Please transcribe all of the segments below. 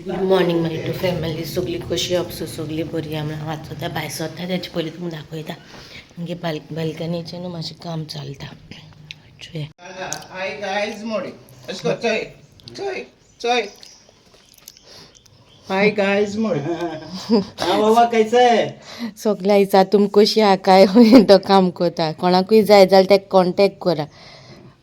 Good morning my to family. सगळी कशी अपसो सगळी बरी आहा म्हणून हांव आतां भायर सरता तेचे पयलीं तुमकां दाखयता. मागीर बाल्कनीचें न्हू मातशें काम चलता. चोया. हाय गायज मोडे, अशें कर, चोय चोय चोय, हाय गायज मोडे. हाँ बाबा, कैसा है? सगळ्या विचार तुमी कशी आहा काय, तो काम करता. कोणाकूय जाय जाल्यार तेका कॉन्टेक्ट करा.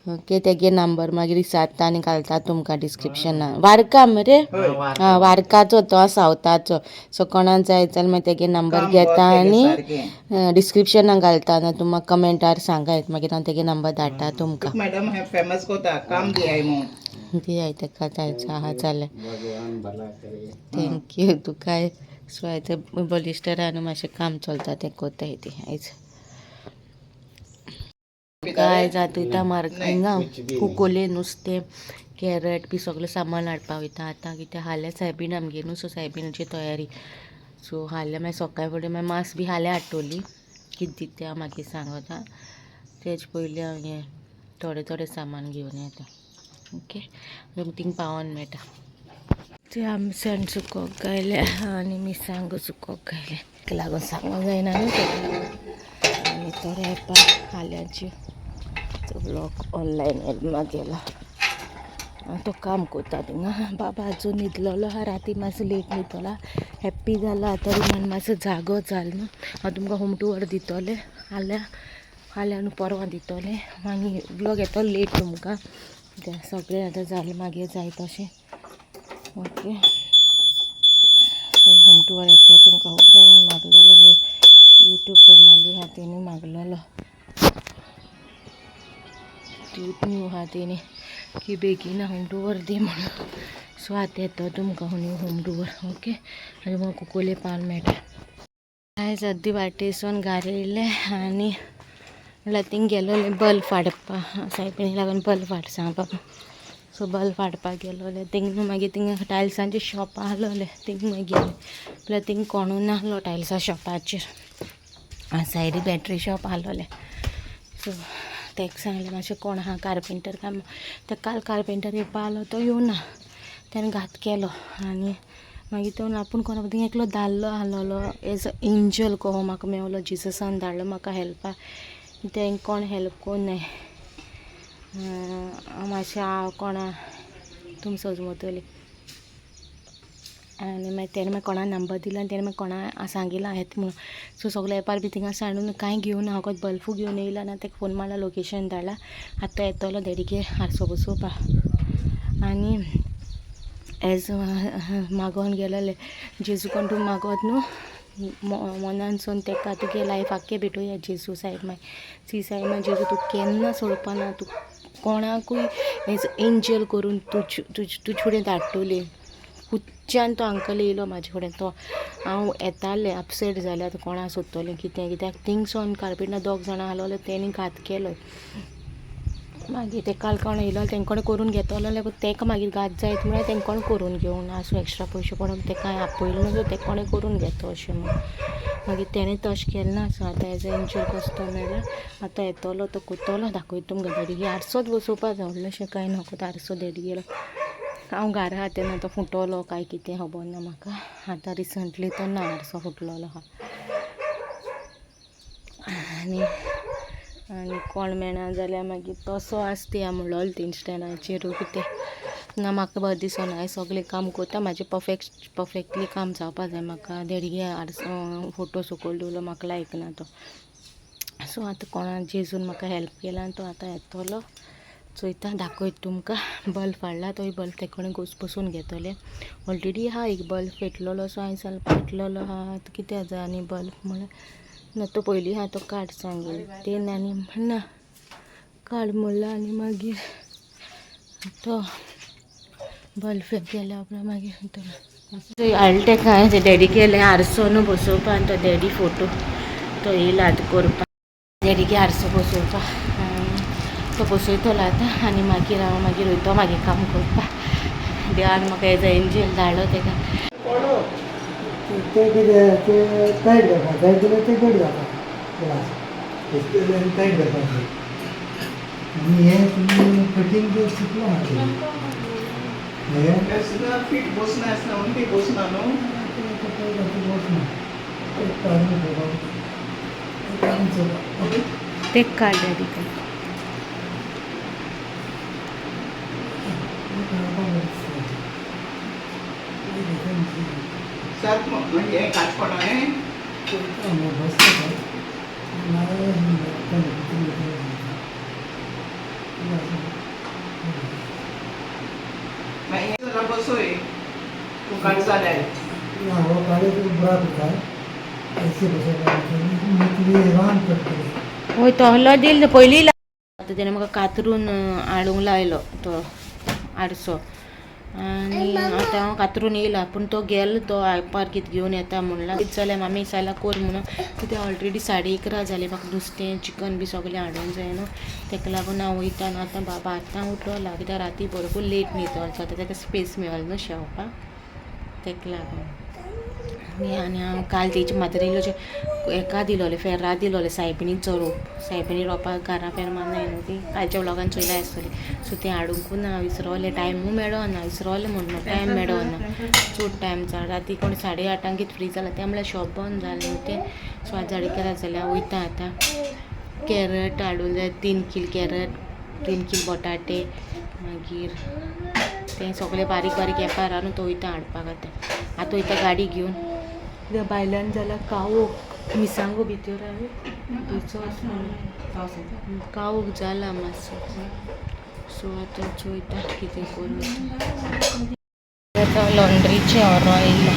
ओके, तेगे नंबर मागीर विचारता आनी घालता तुमकां डिस्क्रिप्शनान. वारका मरे? हा, वारकाचो तो, सावथाचो. सो कोणाक जाय जाल्यार मागीर तेगे नंबर काम घेता बरें तेगें आनी सारकें. डिस्क्रिप्शनान घालता ना तुमकां कमेंटार सांगात, मागीर हांव तेगे नंबर धाडटा तुमकां. मॅडम हे फेमस कोता काम दियाय म्हणून. दियाय तेका जायचो आहा जाल्यार. भगवान भला करे. Thank you तुकाय. सो आयज बलिस्टरान मातशें काम चलता, तें कोत्ताय ती आयज. काय जात वयता मार्क हिंगा कुकोले नुस्तें, कॅरट बी सगळें सामान हाडपा वयता आतां. कित्याक हाल्या सायबीण आमगे न्हू, सो सायबिणाची तयारी. सो हाल्या मागीर सकाळ फुडें मागीर मास बी हाल्या हाडटली. कितें दिता तें हांव मागीर सांगता. तेज पयलीं हांव हें थोडें थोडें सामान घेवन येता. ओके, तुमकां थिंग पावोन मेळटा. ते आमसण सुकोवंक घायल्या आनी मिरसांगो सुकोवंक घायल्या. तेका लागून सांगूंक जायना न्हू, तेका लागून. आनी थोडे येपा हाल्याची तो ब्लॉक ऑनलायन येल्मा गेला. तो काम करता थिंगा. बाबा अजून न्हिदलेलो आहा. राती मातसो लेट न्हिदलो, हॅप्पी जाला आतां रुमान मातसो जागो जाल न्हू. हांव तुमकां होम टूर दितलें हाल्या, हाल्या न्हू, परवां दितलें. मागीर ब्लॉग येतलो लेट तुमकां. कित्याक सगळें आतां जालें मागीर जाय तशें. ओके, सो होम टूर येतो तुमकां. खूब जाणांनी मागलेलो न्यू यूट्यूब फॅमिली आहा तेणी मागलेलो, न्यू आहा तेणी की बेगीन होम टूर दी म्हणून. सो आतां येतो तुमकां न्यू होम टूर. ओके, आनी म्हाका कुकोले पान मेळटा. आयज अर्दी वाटेसून घार येयलें आनी म्हणल्यार थिंग गेलोलें बल्ब हाडपा. सायबिणी लागून बल्ब हाड सांगपा. सो बल्ब हाडपाक गेलोलें थिंग न्हू. मागीर थिंगा टायल्सांचे शॉप आहलोलें, थिंग मागीर गेलें. म्हणल्यार थिंग कोणू नाहलो टायल्सां शॉपाचेर. सायडी बॅटरी शॉप आहलोलें. सो तेका सांगलें, मातशें कोण आहा कार्पेंटर काय. ते काल कार्पेंटर येवपा आहलो, तो येवना. तेणें घात केलो आनी मागीर तो आपूण कोणा थिंग एकलो दादलो आहलोलो, एज अ एंजल कहो म्हाका मेवलो, जिजसान धाडलो म्हाका हेल्पाक. तेंक कोण हेल्प कोन्नाय. मातशें हांव कोणा तुमी सजमतली. आनी मागीर तेणें मागीर कोणा नंबर दिलो आनी तेणें मागीर कोणा सांगिलां येता म्हणून. सो सगळे एपार बी थिंगा सांडून कांय घेवन हांव बल्फू घेवन येयला ना. तेका फोन मारला, लोकेशन धाडला. आतां तो येतलो देडगे हारसो बसोवपा. आनी एज मागोन गेलोले जेजू कोण तूं मागोत न्हू मनानसून तेका, तुगे लायफ आख्खें भेटोया जेजू सायब. मागीर सी सायब, मागीर जेजू तूं केन्ना सोडपाना. तूं कोणाकूय एज एंजल करून तुज तुज तुजे फुडें धाडटली. खुदच्यान तो अंकल येयलो म्हाजे फुडें. तो हांव येतालें अपसेट जालें, आतां कोणा सोदतलें कितें, कित्याक थिंगसोन कार्पेंटर दोग जाणां आहलोले, तेणी घात केलो. मागीर ते काल कोण येयलो, तेंक कोणें करून घेतलो जाल्यार तेका मागीर घात जायत म्हळ्यार तेंक कोणें करून घेवना. आसूं, एक्स्ट्रा पयशे पडोन तेका हांवें आपयलो न्हू, सो तेका कोणें करून घेता अशें म्हूण. मागीर तेणें तशें केलें ना. सो आतां एज अ एंजल कसो तो मेळ्ळा. आतां येतलो तो, कोत्तलो, दाखयता तुमकां. देडगी आरसोच बसोवपा जाय, व्हडलेशें कांय न्हू, आरसो देडगेलो. हांव घरा आहा तेन्ना तो फुटलो काय कितें खबर ना म्हाका. आतां रिसंटली तो ना आरसो फुटलेलो आहा. आनी आनी कोण मेळना जाल्यार मागीर तसो आसता म्हणलोलो तेंच्या स्टँडाचेर कितें ना. म्हाका बरें दिसना. हांवें सगळें काम करता म्हाजें परफेक्ट, परफेक्टली काम जावपा जाय म्हाका. देडगे आरसो फोटो सकयल दवरलो, म्हाका लायक ना तो. सो आतां कोणा जेजून म्हाका हेल्प केला आनी तो आतां येतलो, चोयता, दाखयता तुमकां. बल्ब हाडला, तोय बल्ब ते कडेन बसून घेतले. ऑलरेडी आहा एक बल्ब पेटलेलो. सो हांवें सांगलें, पेटलेलो आहा, आतां कित्याक जाय आनी बल्ब म्हळ्यार ना. तो पयलीं आहा तो काड सांगलें तेन्ना आनी ना काड म्हणलो. आनी मागीर तो बल्ब गेल्या उपरांत मागीर तो हाडले तेका. हांवें डॅडी केलें आरसो न्हू बसोवपा आनी तो डॅडी फोटो तो येयला आतां करपा. डॅडीगे आरसो बसोवपा तो बसयतलो आतां आनी मागीर हांव मागीर वयतो मागीर काम करपा. देवान म्हाका एज अ एंजल धाडलो तेका. ते कितें, ते टायट करपाक, टायट केल्यार ते घट जाता. ग्लास टायट करपाक. आनी हें तुमी कटींग ते शिकलो मातशें. आसना फिट बसना आसना म्हणून ती बसना न्हू. ते काड डॅडी काड. सात म्हणजे हें काचपणा हें. मागीर हें जाल्यार बसय तूं काड जाल्यार. वय तोहलो दिल पयलीं. आतां तेणें म्हाका कातरून हाडूंक लायलो तो आडसो आनी आतां हांव कातरून येयला पूण तो गेलो तो आयपार कितें घेवन येता म्हणला. कितें जालें मामी सायला कोर म्हणून कितें ऑलरेडी 11:30 जालीं. म्हाका नुस्तें चिकन बी सगळें हाडूंक जाय न्हू तेका लागून हांव वयता न्हू. आतां बाबा आतां उठलो कित्याक राती भरपूर लेट न्हिदलो सो आतां ताका स्पेस मेळलो न्हू शेवपाक तेका लागून. आनी हांव काल तेजी माजरेलो हेका दिलोलें फेर्रा दिलोलें सायबिणीचो रोप. सायबिणी रोपा घरा फेर मारनाय न्हू ती कालच्या व्लॉगान चोयला आसतली. सो तें हाडुंकूच ना विसरोलें. टायमूय मेळना विसरोलें म्हणून टायम मेळना चड टायम जालो. राती कोण 8:30 कितें फ्री जाला तें म्हणल्यार शॉप बंद जालें न्हू तें. सो आतां 11:30 जाल्यार हांव वयता. आतां कॅरट हाडूंक जाय 3 कील कॅरट 3 कील बटाटे मागीर तें सगळें बारीक बारीक एपार न्हू तो वयता हाडपाक. आतां आतां वयता गाडी घेवन. भायल्यान जाल्यार कावोक मिरसांगो भितर थंयचो कावोक जाला मातसो. सो आतां चोयता कितें करूं. आतां लॉन्ड्रीचें व्हरो येयला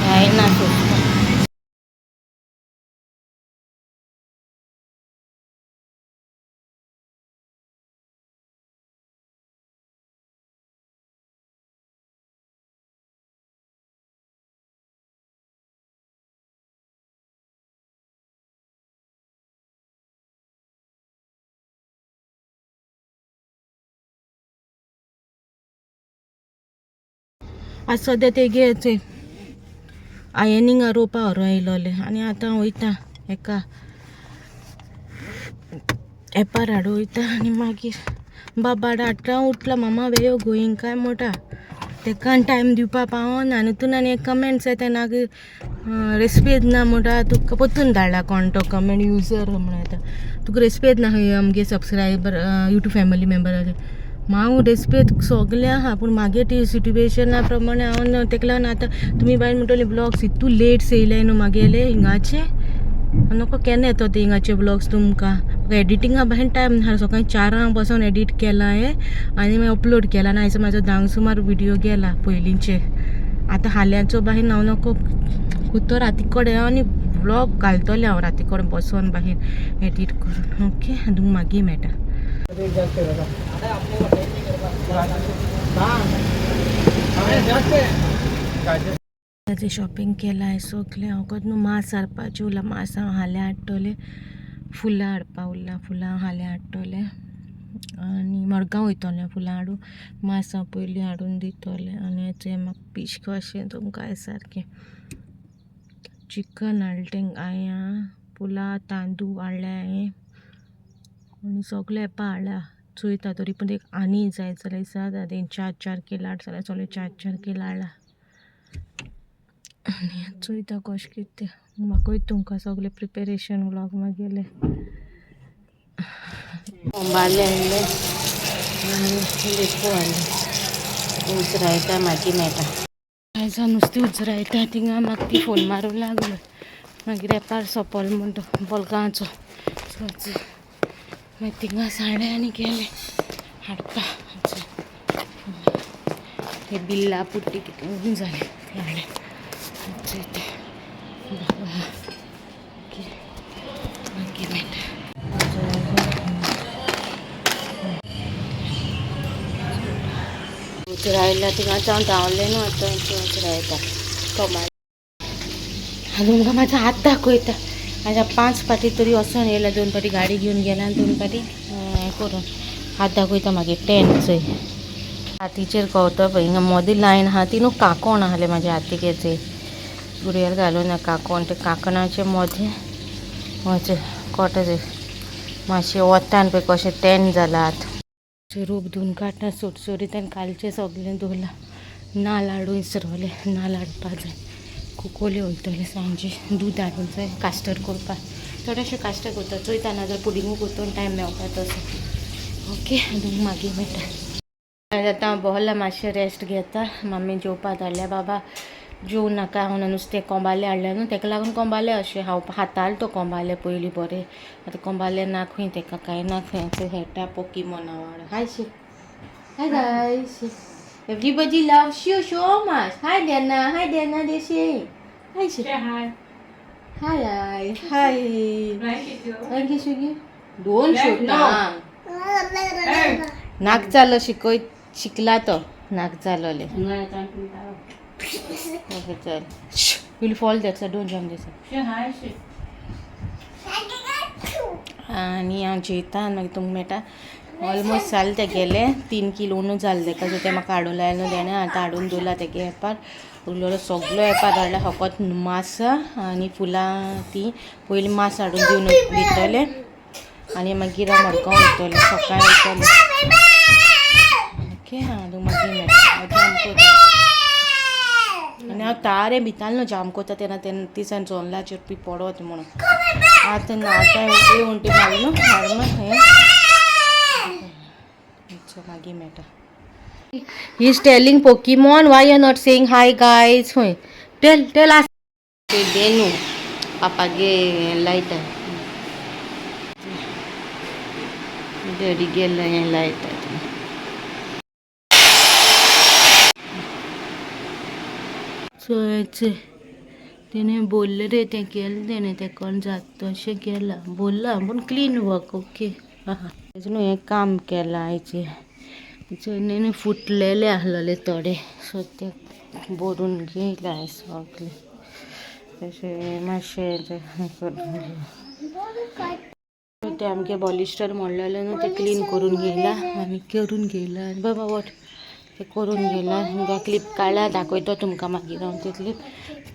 जायना सोदता. आज सद्या तेगे आयनिंगा रोपा व्हरोन येयलोले आनी आतां वयता हेका एपार हाडूं वयता आनी मागीर बाबा आतां उठला मामा वेयो गोयींग काय म्हणटा तेका टायम दिवपा पावना. आनी तितून आनी एक कमेंट्स येता नाक रेस्पेद ना म्हणटा तुका परतून धाडला कोण तो कमेंट युजर म्हणून येता तुका रेस्पेद ना खंय आमगे सबस्क्रायबर यूट्यूब फॅमिली मेंबर. हांव रेस्पेद सगळें आहा पूण मागीर ती सिट्युएशना प्रमाणे हांव तेका लागून आतां तुमी बायल म्हणटली ब्लॉग्स इतू लेट येयले न्हू मागेले हिंगाचे नको केन्ना येतो ते हिंगाचे ब्लॉग्स तुमकां. एडिटिंगा भायर टायम ना. सकाळी 4 बसोन एडीट केला हांवें आनी मागीर अपलोड केला आनी आयचो म्हाजो 10 सुमार व्हिडियो गेला पयलींचे. आतां हाल्यांचो बाहेर हांव नको कुतो राती कडेन आनी ब्लॉग घालतलें हांव राती कडेन बसोन बाहेर एडीट करून. ओके तुमकां मागीर मेळटा. ताजें शॉपिंग केलां सगलें. हांव न्हू मांस हाडपाचें उरलां. मांस हांव हाल्यां हाडटलें. फुलां हाडपा उरलां. फुलां हाल्यां हाडटलें आनी मडगांव वयतलें फुलां हाडूं. मांस हांव पयलीं हाडून दितलें. आनी हें म्हाका पीश कशें तुमकां सारकें चिकन हाडलें तेंकां हांवें पुलाव तांदूळ हाडले हांवें आनी सगळें एपा हाडला. चोयता तरी पूण एक आनी जाय जाल्यार दिसा तें 4-4 कील हाड जाल्यार सगळें 4-4 कील हाडला. आनी चोयता कशें कितें तें म्हाका तुमकां सगळें प्रिपेरेशन व्लॉग मागेलें. ओंबाले हाडले आनी लेपो हाडले उजरायता मागीर मेळटा. आयज नुस्तें उजरायता थिंगा म्हाका ती फोन मारूंक लागलो. मागीर एपार सोंपलो म्हण तो बोलगांवचो. सो मागीर थिंगा साडे आनी गेले हाडपा. हे बिल्ला पुट्टी कितें जालें तें हाडलें. तें मागीर मेळटा. उजरायला थिंगा हांव धांवलें न्हू आतां उजरायता टोमाटो. हांव तुमकां म्हाजो हात दाखयता. आतां 5 फाटी तरी वचोन येयला. 2 फाटी गाडी घेवन गेला आनी 2 फाटी हें करून हात दाखयता मागीर टेंट चोय हातीचेर कवतो पळय हिंगा मोदी लायन आहा ती न्हू काकोण आहलें म्हाज्या हातीक चोय गुडयार घालून ना काकोण ते काकणाचे मोदें वच कोटा मातशें वतान पळय कशें टेन जाला आतां. रोप धुवन काडटा सुटसुटीत आनी कालचें सगळें दवरलां. नाल्ल हाडून इसरवले, नाल्ल हाडपा जाय. कुकोले वयतले सांजे दूद हाडूंक जाय कास्टर करपाक. थोडेशें कास्टर करता चोयता, ना जाल्यार पुडिंगूय करता, टायम मेवता तसो. ओके, तुमकां मागीर मेळटा. आतां बसला, मातशें रेस्ट घेता. मम्मी जेवपा धाडल्या. बाबा जेवूं नाका हांव, नुस्तें कोंबालें हाडलें न्हू, तेका लागून कोंबालें अशें हांव हाताल तो कोंबालें पयलीं बरें. आतां कोंबालें ना खंय, तेका कांय ना खंय. खेळटा पोकीमोना वांगडा. हाय शी, hi guys, everybody loves you so much. Hi Diana, hi Diana देशे, हाय शी, hi. Hi hi hi. Thank you. दोन शोता नाक चालो शिकय शिकला तो नाक चालवले. ओके चल, will fall that's, don't jump this. आनी हांव जेयता आनी मागीर तुमकां मेळटा. ऑलमोस्ट जालें तेगेलें, 3 किलो न्हू जालें तेका. सो तें म्हाका हाडून लायलें न्हू तेणें, आतां हाडून दवरला तेगे एपार. उरलेलो सगलो एपार हाडला, फकत मास आनी फुलां. ती पयलीं मास हाडून दिवन दितलें आनी मागीर हांव मडगांव वयतलें, सकाळीं वयतलें. ओके, हांव तुमकां मागीर मेळटा. हांव जाम कोता आनी हांव तारें भितालें न्हू जाम कोता तेन्ना तेन्ना दिसान जोनलाचेर बी पडत म्हणून. आतां ना, आतां उंटी मारली न्हू हाडून हें. मागीर मेळटा. He is telling Pokemon, why you are not saying hi guys? Hoy. Tell, tell us. Denu, पापागे लायता. डॅडी गेल्लो हें लायता. चोय, तेणें बोल्लें रे, तें केलें तेणें, तें कोण जाता तशें केलां, बोल्लां पूण क्लीन वर्क. ओके, आहा न्हू हें काम केलां आयचें. न्हू फुटलेले आसलेले थोडे, सो ते भरून घेयला सगळे तशें मातशें हें करून ते आमगे बॉलिस्टर मोडलेलें न्हू, तें क्लीन करून घेयला आनी करून घेयला. आनी बाबा वट तें करून घेयला. हिंगा क्लिप काडला, दाखयतो तुमकां मागीर हांव ते क्लिप.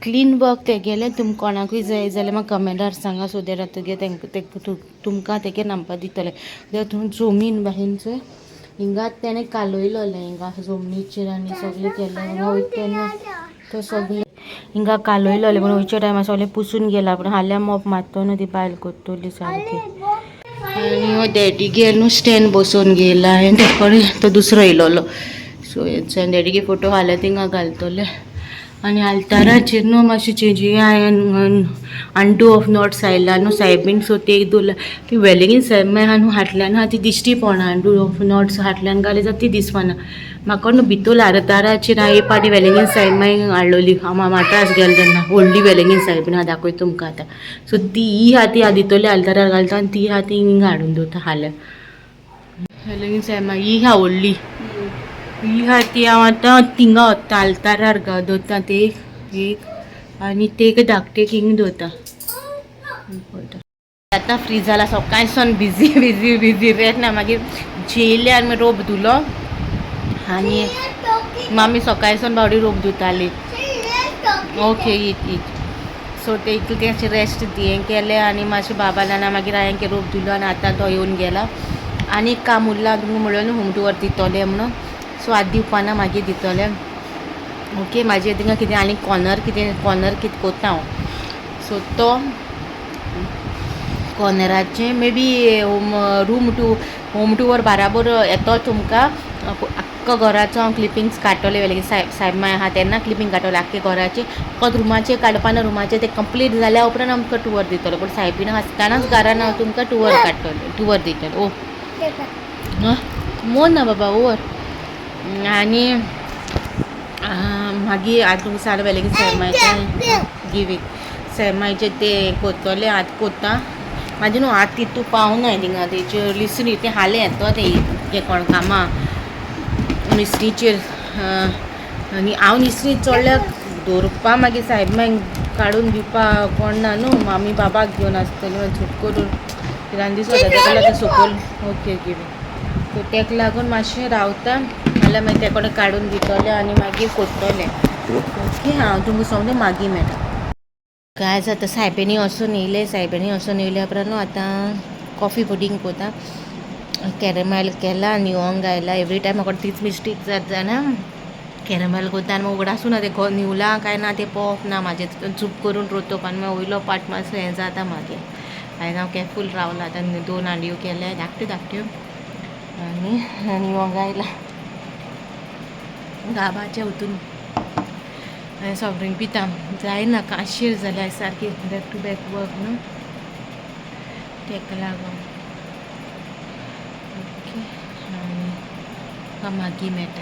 क्लीन वर्क तेगेलें. तुमकां कोणाकूय जाय जाल्यार म्हाका कमेंटार सांगा, सो that तुगे तेंकां तुमकां तेगे नंबर दितलें. कित्याक तुमी जमीन बाहीन चोय, हिंगा तेणें कालयलोलें हिंगा जमनीचेर आनी सगळें केलें. हिंगा वयता तेन्ना तो सगळें हिंगा कालयलोलें, पूण वयच्या टायमार सगळें पुसून गेला. पूण हाल्यां मोप मारतो न्हू, ती बायल करतली सारकी. आनी हो डॅडीगेर न्हू स्टँड बसोवन गेला आनी तेकडे तो दुसरो येयलोलो. सो डॅडीगे फोटो फाल्यां थिंगा घालतले. आनी आल्ताराचेर न्हू मातशें चेंजींग हांवें अंडू ऑफ नॉट्स आयला न्हू सायबीन, सो ते एक दवरला. ती वेलिंगीन सायब मागीर न्हू हाटल्यान आहा ती दिश्टी पडना. अंडू ऑफ नॉट्स हाटल्यान घाली जाल्यार ती दिसपाना म्हाका न्हू. भितूर आल्ताराचेर हांवें एक पाटी वेलिंगीन सायब मागीर हाडलोली, हांव माड्रास गेलें तेन्ना. व्हडली वेलिंगीन सायबीन आहा, दाखयता तुमकां आतां. सो ती ही आहा ती हांव दितली आल्तारार घालता आनी ती आहा ती हिंगा हाडून दवरता फाल्यां. वेलिंगीन सायब ही आहा व्हडली, ही आहा ती हांव आतां थिंगा वता आल्तारार दवरता. ते एक आनी ते एक धाकटे हिंग दवरता. आतां फ्री जाला. सकाळसून बिजी बिजी बिजी रे ना. मागीर जेयले आनी मागीर रोप धुलो आनी मामी सकाळसून बावडी रोप धुताली. ओके, ईट ईट. सो ते इतलें तें रेस्ट हें केलें आनी मातशें बाबा जाणा. मागीर हांवें रोप धुलो आनी आतां तो येवन गेला. आनी एक काम उरलां, तुमकां म्हणलें न्हू होम टूर दितलें म्हणून. सो आतां दिवपाना, मागीर दितलें. ओके, म्हाजें थिंगा कितें आनी कॉर्नर कितें, कॉर्नर कितें कोत्ता हांव. सो तो कॉर्नराचें may be room to home tour बाराबर येतो तुमकां. आख्खो घराचो हांव क्लिपिंग्स काडटलें. वेलें सायब सायब माय आहा तेन्ना क्लिपींग काडटलें आख्खे घराचें. फकत रुमाचें काडपाना. रुमाचें तें कंप्लीट जाल्या उपरांत आमकां टुवर दितलो. पूण सायबीन आसतनाच घरान हांव तुमकां टुवर काडटलें, टुवर दितलें. ओ मोन ना बाबा ओवर. आनी मागीर आतां तुमकां सारकें वेलें सैमाचें गिवींग, सैमाचें तें कोत्तलें. आतां कोत्ता म्हाजें न्हू, आतां तितू पावना थिंगा तेचेर लिसणी तें हालें येतो तें कोण कामां निसणीचेर. आनी हांव निसणी चडल्यार दवरपा मागीर सायब मागीर काडून दिवपा कोण ना न्हू. मामी बाबाक घेवन आसतली, मागीर झूप करून रान दीस वता तेका लागून सकयल. Okay, giving. सो तेका लागून मातशें रावता, नाल्यार मागीर ते कडेन काडून दितलें आनी मागीर कोत्तलें. ओके, हांव तुमकां सोगलें मागीर मेळटा. गायज, आतां सायबिणी वचून येयले. सायबिणी वचून येयल्या उपरांत न्हू आतां कॉफी पुडींग कोता. कॅरमेल केला, न्हिवोंक आयला. एवरी टायम म्हाका तीच मिस्टेक जाता जाणा. कॅरमेल कोत्ता आनी मागीर उगडासूं ना तें न्हिवलां काय ना तें पळोवप ना म्हाजें. चूप करून रोतोप आनी मागीर वयलो पार्ट मातसो हें जाता मागीर. आयज हांव केरफूल रावलां. आतां 2 हांडयो केल्या धाकट्यो धाकट्यो आनी न्हिवोंक आयला गाबाच्या हितून. आनी सॉफ्ट ड्रिंक पिता जायना, काशीर जाल्या सारकी. बॅक टू बॅक वर्क न्हू तेका लागून. ओके, आनी मागीर मेळटा.